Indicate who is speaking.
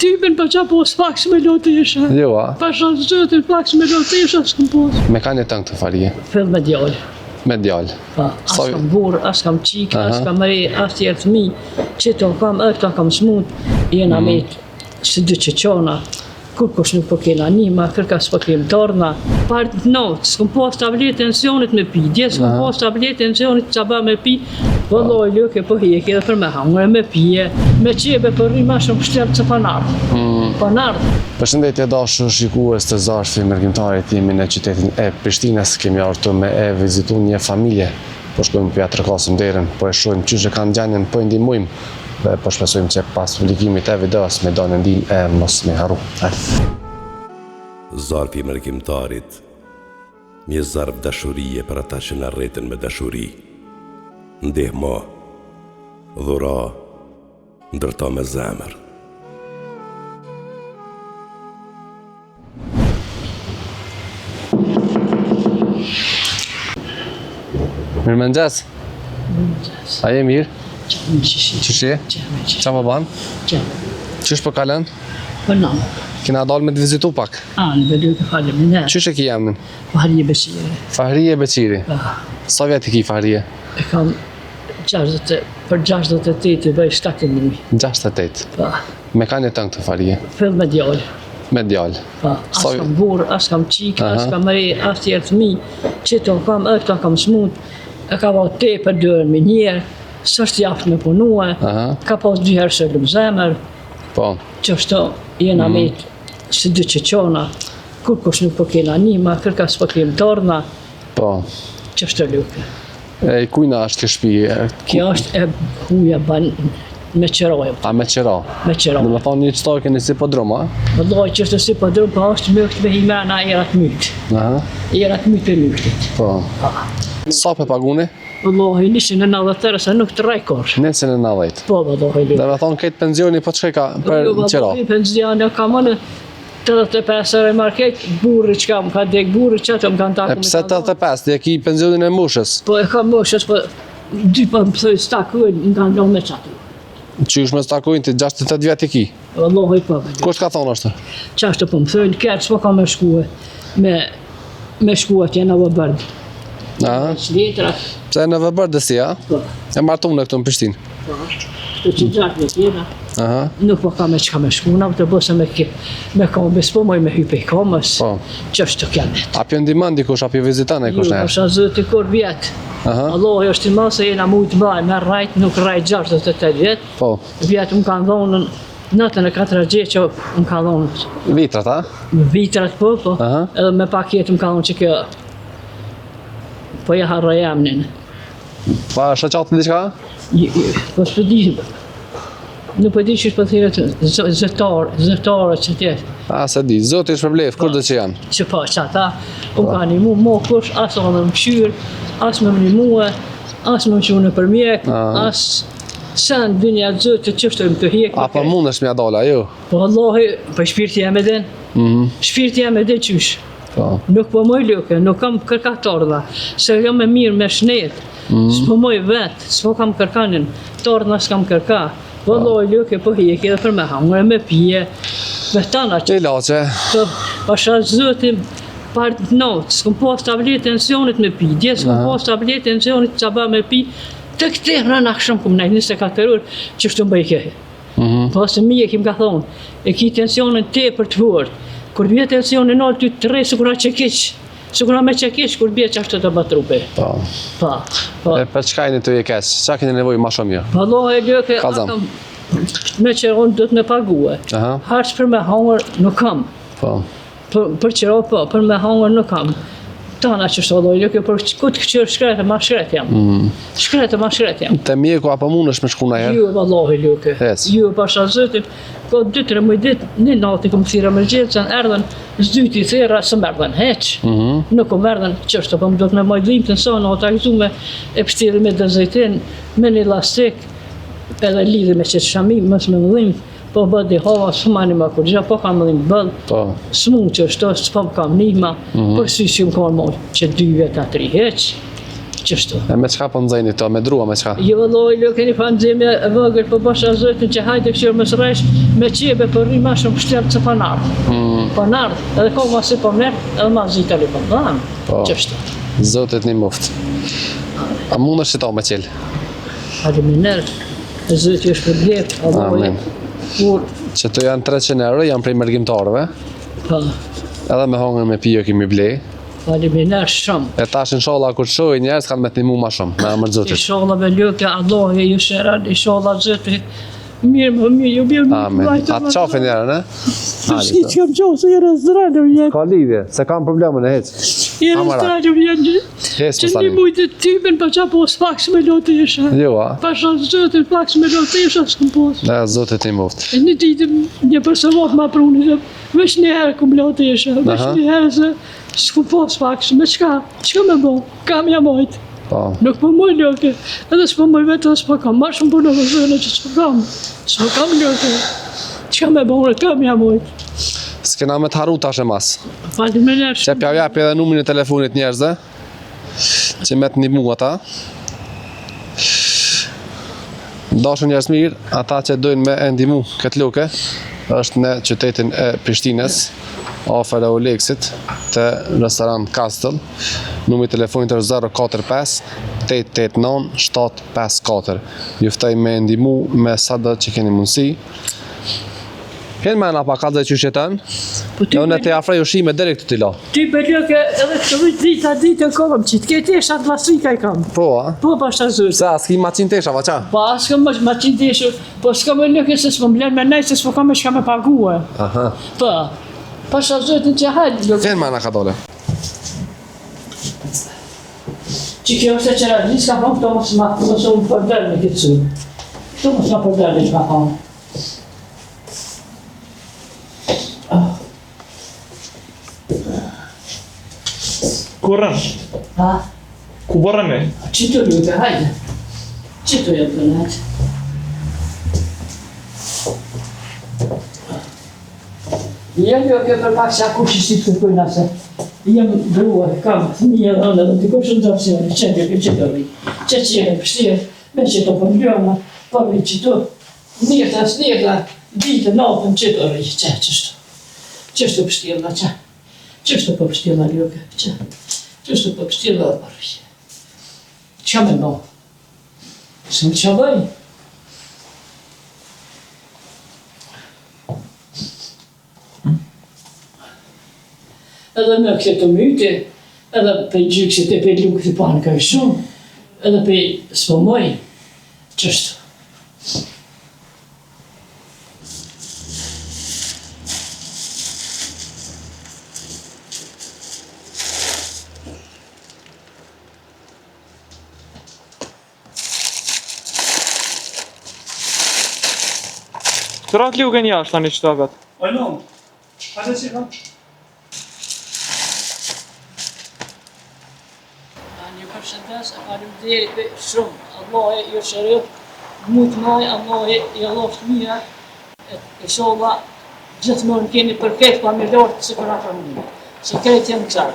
Speaker 1: Typin pa qa pos faks me lot isha.
Speaker 2: Jo, a?
Speaker 1: Pasha zotin faks me lot isha s'kom pos.
Speaker 2: Me kan jeton këtu Fahrije?
Speaker 1: Fill me djalë.
Speaker 2: Me djalë.
Speaker 1: Pa, as kam burrë, as kam çikë, as kam re, as tjerë fëmi, qëto kam, edhe këta kam smut, jena mm. met si dy qeqona, kurkush nuk po kena nima, kërka s'po kem torna. Par natë, s'kom pas tabletë tensionit me pi, dje s'kom pas tabletë tensionit që ba me pi, Vëllai lëke po heke edhe për me hangër me pije, me qebe po rri ma shumë pështjellë që pa nardhë. Mm. Pa
Speaker 2: nardhë. Përshëndetje dashur shikues të Zarfi Mërgimtarit, jemi në qytetin e Prishtinës, kemi ardhur me e vizitu një familje. Po shkojmë po ja trokasim derën, po e shohim qysh e kanë gjendjen, po e ndihmojmë dhe po shpresojmë që pas publikimit të videos me danë ndihmë e mos me harru. Hajde.
Speaker 3: Zarfi i Mërgimtarit Një zarf dashurie për ata që na rritën me dashuri. Ndihmo, dhuro, ndërto me zemër.
Speaker 2: Mirëmëngjes. Mirëmëngjes. A je mirë? Qysh je? Qa po ban? Qysh po kalon?
Speaker 1: Po në.
Speaker 2: Kena dalë me të vizitu pak.
Speaker 1: A, në vëllë të
Speaker 2: faleminderit. Qysh e ki emnin?
Speaker 1: Fahrije Beqiri.
Speaker 2: Fahrije Beqiri.
Speaker 1: Po.
Speaker 2: Sa vjet i ki Fahrije?
Speaker 1: E kam 60, për 68 i bëj 7 muj.
Speaker 2: 68?
Speaker 1: Po.
Speaker 2: Me kan jeton këtu Fahrije?
Speaker 1: Fill me djalë.
Speaker 2: Me djalë.
Speaker 1: Po. As kam burrë, as kam çikë, as kam re, as tjerë fëmi. Qëto kam, edhe këta kam smut. E ka ba tepër dërën me njerë. S'është i aftë me punue. Ka pas dy herë sulm zemër.
Speaker 2: Po.
Speaker 1: Qështu jena mm. met si dy qeqona, kurkush nuk po kena nima, kërka s'po kem torna.
Speaker 2: Po.
Speaker 1: Qështu luke.
Speaker 2: E kujna është kjo shpi?
Speaker 1: Kjo është e huja ban me qera.
Speaker 2: A me qera?
Speaker 1: Me qera.
Speaker 2: Do me thonë një qëta keni si podrum, a?
Speaker 1: Vëllai që është si podrum, po është mykt me himena era të mykt.
Speaker 2: Aha.
Speaker 1: Era të mykt e myktit.
Speaker 2: Po. Sa pe paguni?
Speaker 1: Vëllai, 190 euro se nuk të rrej kurrë.
Speaker 2: 190.
Speaker 1: Po, vëllai.
Speaker 2: Do me thonë këtë penzioni po të shkojka për
Speaker 1: jo,
Speaker 2: qera.
Speaker 1: Jo, penzioni kam unë 85 euro market, burri që kam, ka dek burri që ato më kanë
Speaker 2: taku. E pse 85, ti e ki penzionin e moshës?
Speaker 1: Po e kam moshës, po dy po më thoj s'takojnë, më kanë lonë me qato.
Speaker 2: Qysh më s'takojnë, ti 68 vjet i ki?
Speaker 1: Vallahi po.
Speaker 2: Kush ka thonë ashtu?
Speaker 1: Qashtu po më thojnë, kërë s'po kam me shkue, me, me shkue atje në Vëbërd.
Speaker 2: A?
Speaker 1: Letra.
Speaker 2: Pse në Vëbërd dhe si, a?
Speaker 1: Po.
Speaker 2: E martune këtu në Prishtinë?
Speaker 1: Po, këtu që gjatë me tjera.
Speaker 2: Aha.
Speaker 1: Nuk po kam me çka me shku, në të bëse me, ke, me kombe, s'po moj me hype i komës.
Speaker 2: Po.
Speaker 1: Qështu kjo met.
Speaker 2: A pjo ndihmon dikush, a pjo viziton e kush
Speaker 1: Jo, pasha Zoti kur vjet.
Speaker 2: Aha.
Speaker 1: Allahu është i madh se jena mujtë mbaj, me rrajt, nuk rrajt 68 vjet.
Speaker 2: Po.
Speaker 1: Vjet më kanë dhonë natën e katër që më kanë dhonë.
Speaker 2: Vitrat, a?
Speaker 1: Vitrat, po, po.
Speaker 2: Aha.
Speaker 1: Edhe me paketë më kanë dhonë që kjo po ja harroj emnin.
Speaker 2: Pa, shoqatë diçka?
Speaker 1: Po s'po di. Nuk po di qysh po thirret zyrtar, zyrtarët që tjetë.
Speaker 2: A, s'e di, Zoti shpërbleftë, kushdo që janë?
Speaker 1: Që po, që ata, u po. ka nimu, mo kush, as o me më kqyrë, as me më nimue, as me më çu nëpër mjek, as Sen dynja Zotit qështu më të hjek.
Speaker 2: A po mundesh me ia dalë, jo?
Speaker 1: Po vallahi, po shpirti jem e din.
Speaker 2: Mm -hmm.
Speaker 1: Shpirti jem e din qysh.
Speaker 2: Po.
Speaker 1: Nuk po moj luke, nuk kam kërka torna, se jam e mirë me shnet.
Speaker 2: Mm -hmm.
Speaker 1: S'po moj vet, s'po kam kërkanin, torna s'kam kërka. Vallahi luke po hjek edhe për me hangër, me pije, me tana
Speaker 2: që... Ilaçe.
Speaker 1: Po, pasha Zotin, par natë, s'kom pas tabletë tensionit me pi, dje s'kom pas tabletë tensionit që ba me pi, Të këtë rëna shumë kum nejt 24 orë qështu më bëjke.
Speaker 2: Mm -hmm.
Speaker 1: Po se mjeki më ka thonë, e ki tensionin tepër të fort. Kur bje tensionin nalt ty të rrej sikur a çekiç. Sikur a me çekiç kur bje qashtu të bë trupi.
Speaker 2: Po.
Speaker 1: Po. Po.
Speaker 2: E për çka jeni tu e keq? Çka keni nevojë ma shumë
Speaker 1: ju? Vallahi lëke, me që unë do të me pague.
Speaker 2: Aha.
Speaker 1: Harç për me hangër nuk kam.
Speaker 2: Po.
Speaker 1: Për, për qira po, për me hangër nuk kam. Tana qështu lloj, jo kjo për ku të këqyr shkretë, ma shkret jam.
Speaker 2: Mm.
Speaker 1: Shkretë, ma shkret jam.
Speaker 2: Te mjeku apo mundesh me shku najherë?
Speaker 1: Jo, vallahi luke.
Speaker 2: Ec.
Speaker 1: Jo, pasha Zotin, po 2-3 muj ditë, një natë i kom thirrë emergjencën, erdhën, s'dyti thirra, s'më erdhën hiç.
Speaker 2: Mm -hmm.
Speaker 1: Nuk më erdhën, qështu, po më do të me majt dhimtën sa nata këtu me e pështirë me dezetin, me një lastik, edhe lidhi me qëtë shami, mos me më dhimt, Po bë di hava, s'ma një ma kurgja, po kam dhimt bëll,
Speaker 2: po.
Speaker 1: s'mu qështu, s'po më kam nihma, mm -hmm. për sy që më kanë mo që dy vjet a tri hiç. Qështu.
Speaker 2: E me çka po nxeni to, me dru a me çka?
Speaker 1: Jo vëllai, jo keni pa nxemje e vogël, po pasha Zotin që hajde kështu mos rresh me qebe po rri ma shumë pështjellë se pa nardh. Mm. Pa nardh, edhe ka ma si po merr, edhe ma zita li po dhanë.
Speaker 2: Po.
Speaker 1: Qështu.
Speaker 2: Zoti të nimoftë. A mundesh qëto me çel?
Speaker 1: Faleminderit. Zoti ju shpërbleftë, Allahu.
Speaker 2: Amin.
Speaker 1: Kur
Speaker 2: Qëto janë 300 euro, janë prej mërgimtarëve.
Speaker 1: po,
Speaker 2: Edhe me hongër me pije kemi ble.
Speaker 1: faleminderit shumë.
Speaker 2: E tash inshallah kur të shohin njerëz kanë me të ndihmu ma shumë, me emër të Zotit.
Speaker 1: Inshallah me lutë Allahu ju shëron, inshallah Zoti mirë më mirë, ju mirë më
Speaker 2: Amin. Atë qafin njerën, e?
Speaker 1: S'ki që kam qofë, se jere zdralë vjen.
Speaker 2: Ka lidhje, se kam problemën e hec.
Speaker 1: Jere
Speaker 2: Amara.
Speaker 1: zdralë vjen.
Speaker 2: Hec
Speaker 1: Që
Speaker 2: mos
Speaker 1: një
Speaker 2: tani.
Speaker 1: mujtë të tymen, pa qa pos pak s'me lotë isha.
Speaker 2: Jo, a?
Speaker 1: Pasha Zotin pak s'me lotë isha, s'kom pos.
Speaker 2: E, Zoti të nimoftë.
Speaker 1: E një ditë një përsëvot ma pruni, se veç një herë kum lotë isha, veç
Speaker 2: Aha.
Speaker 1: një herë se s'kum pos pak, me çka, çka me bo, kam ja mojtë.
Speaker 2: Po.
Speaker 1: Nuk po muj loke, edhe s'po muj vetë, edhe s'po kam, ma shumë punë dhe zënë që s'po kam, s'po kam loke. Çka me bo, unë kam ja mojtë.
Speaker 2: S'kena me të harru tash e mas.
Speaker 1: Faleminderit
Speaker 2: Që pja japi edhe numrin e telefonit njerëzve, që me të ndihmu ata. Dashur njerëz mirë, ata që dojnë me e ndihmu këtë loke, është në qytetin e Prishtinës, afër Eulexit, te restorant Castle. Numri i telefonit është 045 889 754. Ju ftoj me e ndihmu me sado që keni mundësi. Hin me na pak kallzoj qysh jeton.
Speaker 1: Po ty
Speaker 2: E unë
Speaker 1: me-
Speaker 2: të afroj ushqime deri këtu t'i la.
Speaker 1: Ty për loke edhe këtë vit dita ditën kam, që të ketë eshat plastika i kam.
Speaker 2: Po, a?
Speaker 1: Po pasha Zotin.
Speaker 2: Pse, a s'ki maqinë tesha, va qa?
Speaker 1: Po as kam më ma qinë teshë, po s'kam më loke se s'po më lënë me nejt, se s'po kam me çka me pague.
Speaker 2: Aha.
Speaker 1: Po, pasha Zotin që hajde loke.
Speaker 2: Hin me na ka dole.
Speaker 1: Që kjo është e qera, gjithë ka thonë, këto mos ma, mos u më përdër me këtë sulë. Këto mos ma përdër me që ma thonë.
Speaker 4: Ku rën?
Speaker 1: Ha?
Speaker 4: Ku po rën e?
Speaker 1: Që të lutë, hajde. Që të jetë të nejtë. Jo, jo, kjo për pak sa kush i si të kërkojnë ase. Jem grua, kam fëmijë dhe unë edhe dikush në dorësione, që të që të rri. Që që jemi pështirë, me që të përmbyllna, po rri që të, nirta, s'nirta, ditën, natën, që të rri, që, qështu. Qështu pështirna, që. Qështu po pështirna, luke, që. Qështu po pështirna dhe po rri. Qa me bo? S'më që bëj? Edhe me këtë të myti, edhe për gjykësit e për lukët i panë kaj shumë, edhe për s'po moj, qështu.
Speaker 4: Të ratë lukën jashtë tani që ta vetë.
Speaker 5: Alo, hajde si kam.
Speaker 1: Ju përshëndes e faleminderit shumë. Allahu ju shëroftë, mut maj, Allahu ju dhoftë mira, e inshallah gjithmonë keni për këtë familjarët sikur ata mua. Se krejt janë kësaj.